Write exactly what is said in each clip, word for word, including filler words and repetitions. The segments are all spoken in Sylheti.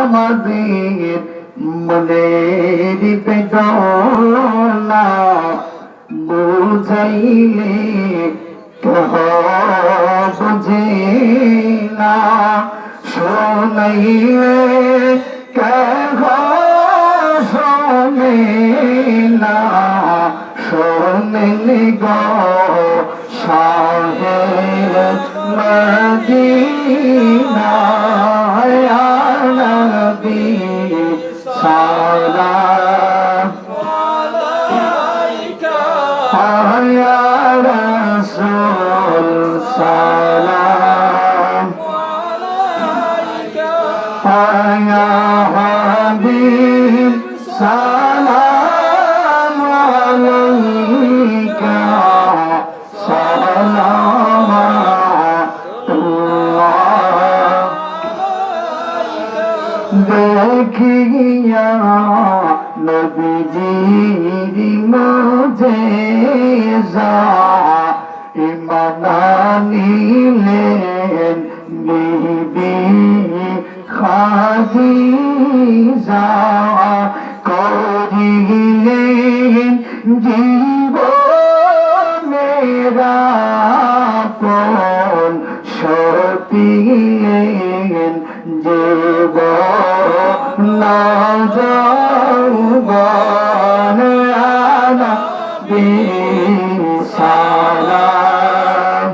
আমাদের মনের বেদনা বুঝাইলে কেহ বুঝে না, শুনাইলে কেহ শোনে না, শোনেন গো শাহে মদিনা, ইয়া নবী সালাম। ইয়া রাসূল সালাম। ইয়া হাবিব সালাম আলাইকা। সালাম আলাইকা। দেখিয়া নবীজির মুজিজা, ঈমান আনিলেন বিবি খাদিজা, করিলেন জীবনের আপন, সপিলেন জীবন যৌবন। ইয়া নবী সালাম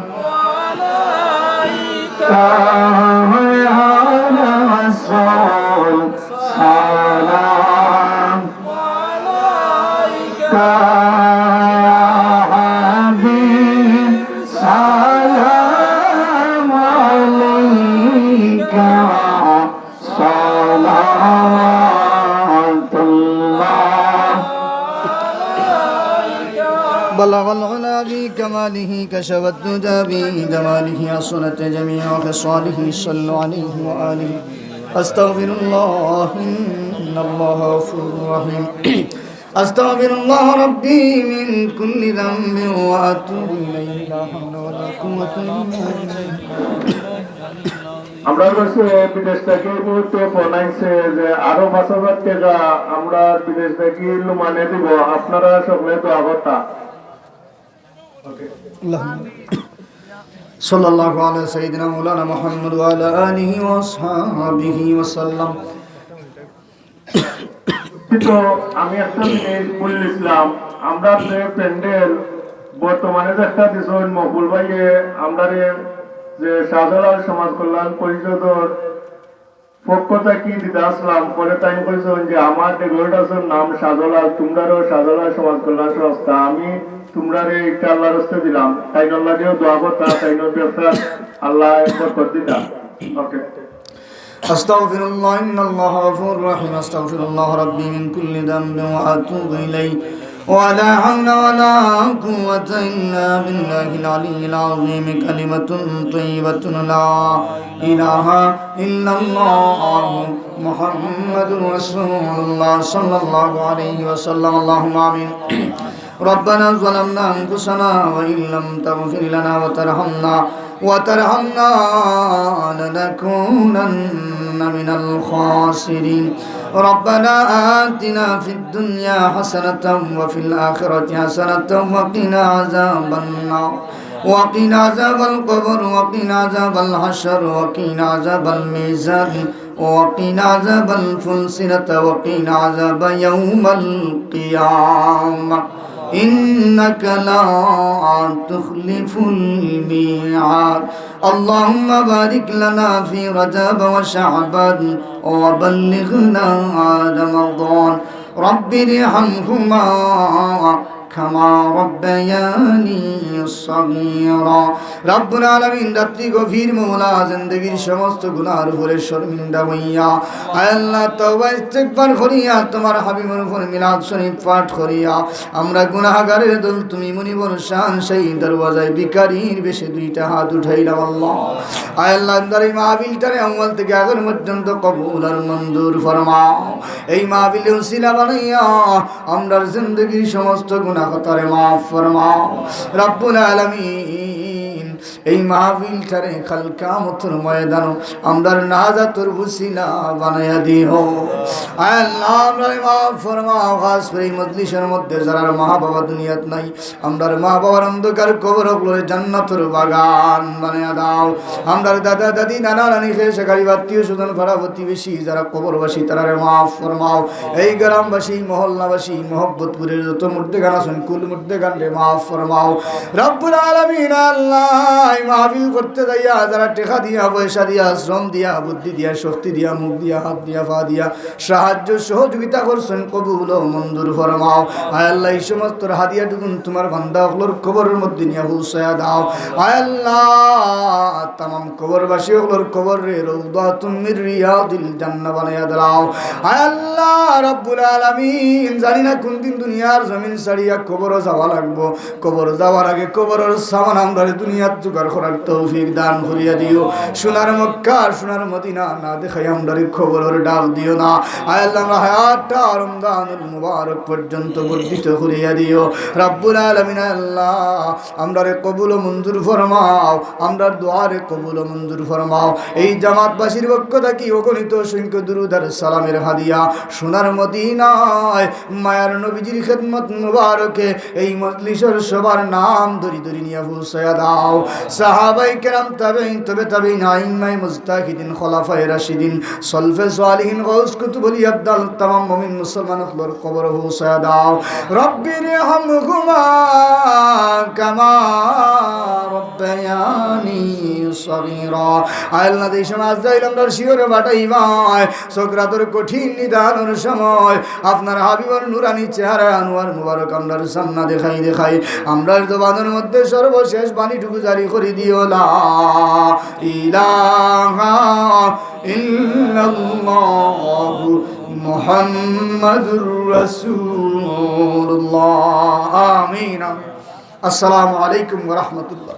আলাইকা, ইয়া রাসূল সালাম আলাইকা, ইয়া হাবিব সালাম আলাইকা। صلوات الله. بلغ العلا بكماله، كشف الدجى بجماله، حسنت جميع خصاله، صلوا عليه وآله. أستغفر الله، إن الله غفور رحيم. أستغفر الله ربي من كل ذنب وأتوب إليه. لا حول ولا قوة إلا بالله. আমরার কাছে বিদেশ থাকি এই মুহূর্তে ফোন আইছে যে আরো পাঁচ হাজার টেকা আমরা বিদেশ থাকি লুমানে দিব, আপনারা সকলে দোয়া করতা। সাল্লাল্লাহু আলা সাইয়্যিদিনা মাওলানা মুহাম্মদ ওয়া আলা আলিহি ওয়া সাহবিহি ওয়া সাল্লাম। তো আমি একটা জিনিস বলছিলাম, আমরা যে প্যান্ডেল বর্তমানে যে একটা দিছইন মকবুল ভাইয়ে, আমরারে যে শাহজালাল সমাজ কল্যাণ পরিষদর পক্ষ থাকি দিতে আসলাম, পরে তাইন কইছইন যে আমার ডেকোরেটরসর নাম শাহজালাল, তোমরারও শাহজালাল সমাজ কল্যাণ সংস্থা, আমি তোমরারে একটা আল্লাহর রাস্তে দিলাম, তাইন আল্লাহ দিয়েও দোয়া করতা, তাইন ব্যবসা আল্লাহ বরকত দিতা। ওকে। أستغفر الله، إن الله غفور رحيم. أستغفر الله ربي من كل ذنب وأتوب إليه. ولا حول ولا قوة إلا بالله العلي العظيم. كلمة طيبة لا إله إلا الله محمد رسول الله صلى الله عليه وسلم. اللهم آمين. ربنا ظلمنا أنفسنا وإن لم تغفر لنا وترحمنا، وترحمنا لنكونن من الخاسرين. ربنا آتنا في الدنيا حسنة وفي الآخرة حسنة وقنا عذاب النار. وقنا عذاب القبر وقنا عذاب الحشر وقنا عذاب الميزان وقنا عذاب الفلسنة وقنا عذاب يوم القيامة. إنك لا تخلف الميعاد. اللهم بارك لنا في رجب وشعبان وبلغنا رمضان. رب ارحمهما كما ربياني صغيرا. রব্বুল আলামিন, রাত্রি গভীর মওলা, জিন্দেগির সমস্ত গুনার উপরে শর্মিন্দা হইয়া, আয় আল্লাহ, তওবা ইস্তেগফার করিয়া, তোমার হাবিবর উপর মিলাদ শরীফ পাঠ করিয়া, আমরা গুনাহগারের দল, তুমি মুনিবর শান, সেই দরওয়াজায় ভিখারির বেশে দুইটা হাত উঠাইলাম আল্লাহ। আয় আল্লাহ, আমরার এই মাহফিলটারে আউয়াল থেকে আখের পর্যন্ত কবুল আর মঞ্জুর ফরমাও। এই মাহফিলে উসিলা বানাইয়া আমরার জিন্দেগির সমস্ত গুনাহ খাতারে মাফ ফরমাও। রব্বুল আলামিন, এই মাহফিলটারে কাল কিয়ামতর ময়দানো আমরার নাজাতর উসিলা বানাইয়া দিও। আয় আল্লাহ, আমরারে মাফ ফরমাও। খাস করি এই মজলিসর মধ্যে যারার মা বাবা দুনিয়াত নাই, আমরার মা বাবার অন্ধকার কবর অকলরে জান্নাতর বাগান বানাইয়া দাও। আমরার দাদা দাদি, নানা নানি, খেয়ে শেখারি, আত্মীয় স্বজন, পাড়া প্রতিবেশী যারা কবরবাসী, তারারে মাফ ফরমাও। এই গ্রামবাসী, মহল্লাবাসী, মহব্বতপুরের যত মুর্দেগান আছইন, কুল মুর্দেগানরে মাফ ফরমাও। রব্বুল আলামিন, আল্লাহ, এই মাহফিল করতে যাইয়া যারা টেকা দিয়া, পয়সা দিয়া, শ্রম দিয়া, বুদ্ধি দিয়া, শক্তি দিয়া, মুখ দিয়া, হাত দিয়া, পা দিয়া সাহায্য সহযোগিতা করছইন, কবুল ও মঞ্জুর ফরমাও। আয় আল্লাহ, এই সমস্ত হাদিয়া টুকুন তোমার বান্দা অকলর কবরর মধ্যে নিয়া পৌঁছাইয়া দাও। আয় আল্লাহ, তামাম কবরবাসী অকলর কবররে রাউদাতুম মির রিয়াদিল জান্নাহ বানাইয়া দাও। আয় আল্লাহ রব্বুল আলামিন, জানি না কোন দিন দুনিয়ার জমিন ছাড়িয়া কবরো যাওয়া লাগবো। কবর যাওয়ার আগে কবরর সামান আমরারে দুনিয়াত জোগাড় করার তৌফিক দান করিয়া দিও। সোনার মক্কা, সোনার মদিনা না দেখাই আমরারে কবরর ডাক দিও না। আয় আল্লাহ, আমরা হায়াতটা রমজানুল মুবারক পর্যন্ত বর্ধিত করিয়া দিও। রব্বুল আলামিন, আল্লাহ, আমরারে কবুল ও মঞ্জুর ফরমাও, আমরার দোয়ারে কবুল ও মঞ্জুর ফরমাও। এই জামাতবাসীর পক্ষ থাকি অগণিত অসংখ্য দুরুদ আর সালামের হাদিয়া সোনার মদিনায় মায়ার নবীজির খেদমত মুবারকে এই মজলিসর সবার নাম ধরি ধরি নিয়া পৌঁছাইয়া দাও। সাহাবায়ে কেরাম, তাবেঈন, তবে তাবেঈন, আইম্মায়ে মুজতাহিদিন, খোলাফায়ে রাশিদিন, সলফে সালিহিন, গাউস কুতুব, ওলি আবদাল, তামাম মুমিন মুসলমান অকলর কবরো পৌঁছাইয়া দাও। রব্বির হামহুমা কামা রব্বায়ানি সগীরা। আয় আল্লাহ, যে সময় আজরাইল আমরার শিয়রে পাঠাইবায়, সকরাতর কঠিন নিদানর সময় আপনার হাবিবর নুরানি চেহারা আনোয়ার মুবারক আমরার সামনা দেখাই দেখাই আমরার জবানর মধ্যে সর্বশেষ বাণীটুকু জারি করি দিও, লা ইলাহা ইল্লাল্লাহু মুহাম্মাদুর রাসূলুল্লাহ। আমিন। আসসালামু আলাইকুম ওয়া রাহমাতুল্লাহ।